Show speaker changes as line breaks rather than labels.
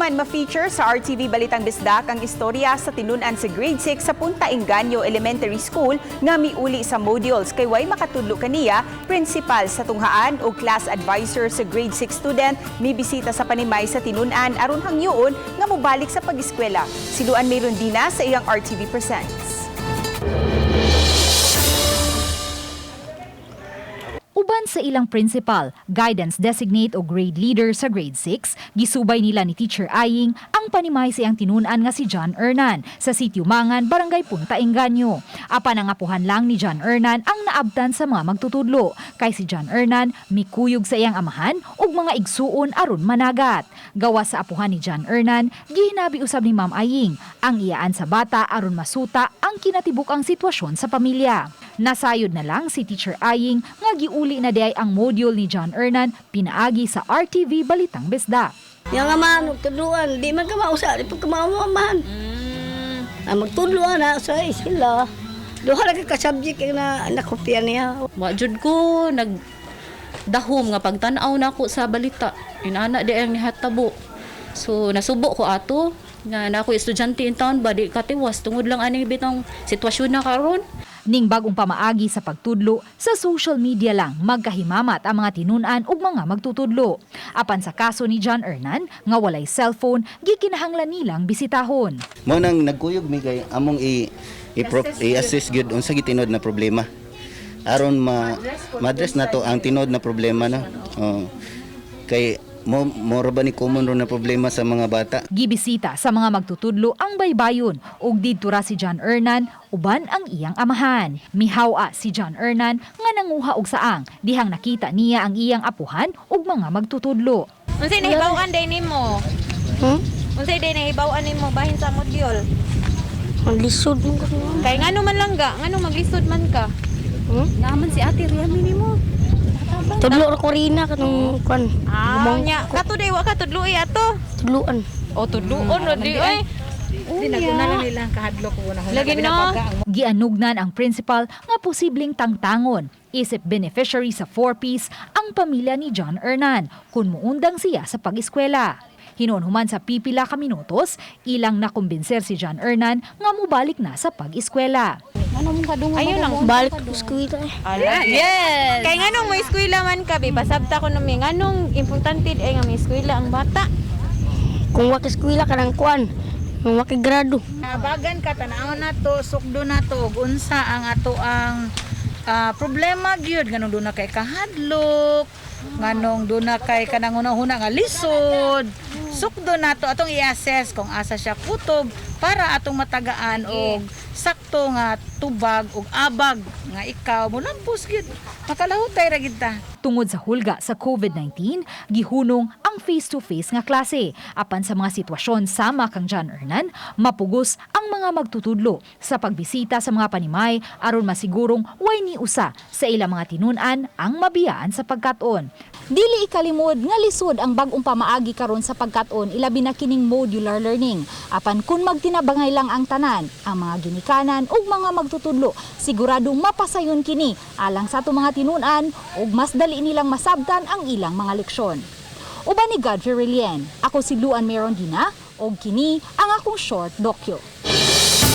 Gihuman ma-feature sa RTV Balitang Bisdak ang istorya sa tinun-an sa Grade 6 sa Punta Engaño Elementary School nga miuli sa modules kay way makatudlo kaniya, principal sa tunghaan o class advisor sa Grade 6 student mibisita sa panimay sa tinun-an aron hangyoon nga mobalik sa pag-eskwela. Si Luan Merondina sa iyang RTV Presents.
Uban sa ilang principal, guidance designate o grade leader sa Grade 6, gisubay nila ni Teacher Aying ang panimay sa iyang tinun-an nga si John Hernan sa Sitio Mangan, Barangay Punta Engaño. Apan ang apuhan lang ni John Hernan ang naabtan sa mga magtutudlo. Kay si John Hernan mikuyog sa iyang amahan ug mga igsuon aron managat. Gawas sa apuhan ni John Hernan, gihinabi usab ni Ma'am Aying ang iyaan sa bata aron masuta ang kinatibuk-ang sitwasyon sa pamilya. Nasayod na lang si Teacher Aying nga giuli na diay ang module ni John Hernan pinaagi sa RTV Balitang Bisdak.
Yang amahan, magtudluan, di man ka mausa, di pa ka maamahan. Ang magtudluan na, sa sila. Duha ra ka ka-subject na nakopya niya.
Wa jud ko nag dahom nga pagtan-aw nako sa balita. Inana di ang nihatabo. So nasubo ko ato nga na ako estudyante in town ba di katiwas tungod lang ani bitong sitwasyon na karon.
Ning bagong pamaagi sa pagtudlo, sa social media lang magkahimamat ang mga tinun-an ug mga magtutudlo. Apan sa kaso ni John Hernan nga walay cellphone, gikinahanglan nilang bisitahon.
Mo nang nagkuyog mi kay among i i-assess gyud unsa gitinuod na problema. Aron ma ma-address nato ang tinuod na problema, no. Oh. Kay mo mora ba ni common ro na problema sa mga bata.
Gibisita sa mga magtutudlo ang baybayon ug didto ra si John Hernan uban ang iyang amahan. Mihawa si John Hernan nga nanguha og saang dihang nakita niya ang iyang apuhan ug mga magtutudlo.
Unsay nahibaw-an day nimo?
Hmm?
Unsay day nahibaw-an nimo bahin sa module?
Ang lisod mo ko.
Kay ngano man lang ga, ngano maglisod man ka?
Hmm?
Naman si Ate Riami nimo.
Tudlo ra ko rina kanang kwan.
Ah, nya kato day wa ka tudloi ato.
Tudluan.
O tudluon ra di oy.
Dinaguna lang nila ang kahadlok ko na
Lagi na.
Gianugnan ang principal nga posibleng tangtangon isip beneficiary sa 4Ps ang pamilya ni John Hernan kung muundang siya sa pag-eskwela. Hinuon human sa pipila ka minutos, ilang nakumbinser si John Hernan nga mubalik na sa pag-eskwela.
Ayun lang.
Balik ko eskwela eh.
Ala. Yes. Kay nganong mo eskwela man ka, be, pasabta ko numi nganong importante ay nga may eskwela ang bata.
Kung wa ka eskwela kanang kwan, kung wa ka grado.
Bagan ka, tan-awon na to, sukdo na to, ug unsa ang ato ang problema gyud, nganong duna kay kahadlok, nganong duna kay kanang hunahuna nga lisod. Sukdo na to atong i-assess kung asa siya kutob para atong matagaan og sakto nga tubag og abag nga ikaw mulampos gyud, makalahutay ra gid ta.
Tungod sa hulga sa COVID-19, gihunong ang face-to-face nga klase. Apan sa mga sitwasyon sama kang John Hernan, mapugos ang mga magtutudlo sa pagbisita sa mga panimay aron masigurong way ni usa sa ilang mga tinun-an ang mabiyaan sa pagkat-on. Dili ikalimod nga lisod ang bag-ong pamaagi karon sa pagkat-on, ilabi na kining modular learning. Apan kung magtinabangay lang ang tanan, ang mga ginikanan ug mga magtutudlo, siguradong mapasayon kini alang sa atong mga tinun-an ug mas dali nilang masabtan ang ilang mga leksyon. Uban ni Godfrey Relien, ako si Luan Merondina ug kini ang akong short dokyo.